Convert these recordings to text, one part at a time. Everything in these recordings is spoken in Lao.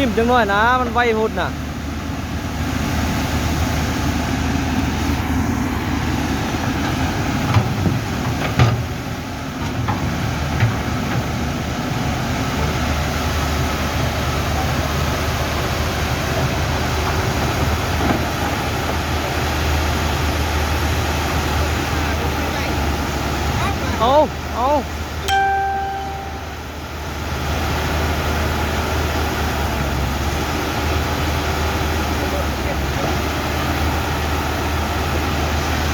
ຖິ້ມຈັກໜ້ອຍນະ ມັນໄວໂພດນະ. ເອົາ ເອົາ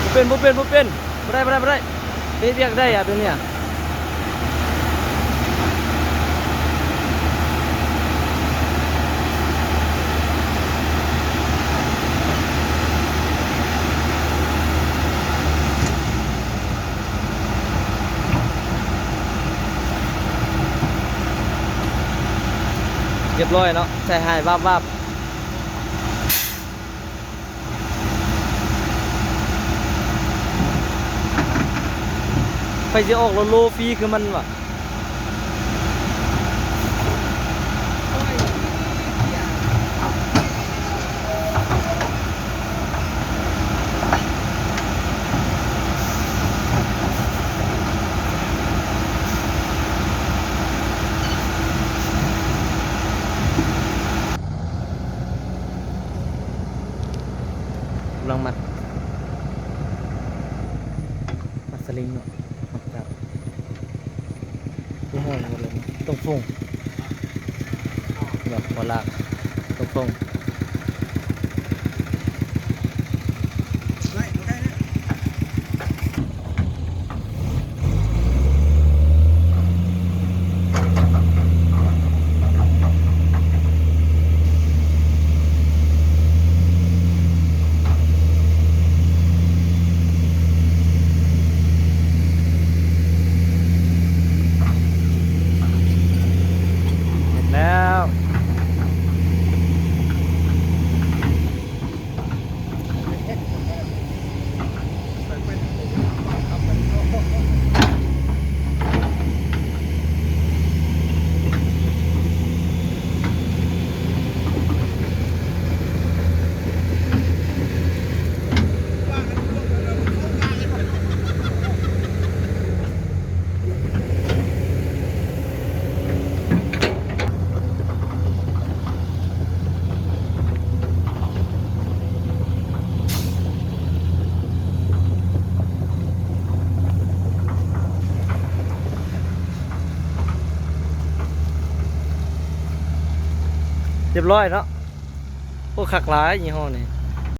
ບໍ່ເປັນ ບໍ່ເປັນ ບໍ່ເປັນ. ບໍ່ໄດ້ ບໍ່ໄດ້ ບໍ່ໄດ້ ເຮັດວຽກໄດ້ອະໂຕເນີ້ຍ. ຮຽບຮ້ອຍເນາະ ໃສ່ຫາຍວາບໆ. ໃຜຊິອອກໂລໂລຟຣີຄືມັນວະ? ກຳລັງມັດ ມັດສະລິງເນາະ ມັດກັບ ຄືຮ້ອນໝົດເລີຍ ຕົງຟົງ ແບບບໍ່ລາກ ຕົງຟົງ. ເຮັດແລ້ວ. ຮຽບຮ້ອຍເນາະ. ໂອ້ ຄັກຫຼາຍຍີ່ຫໍ້ນີ້.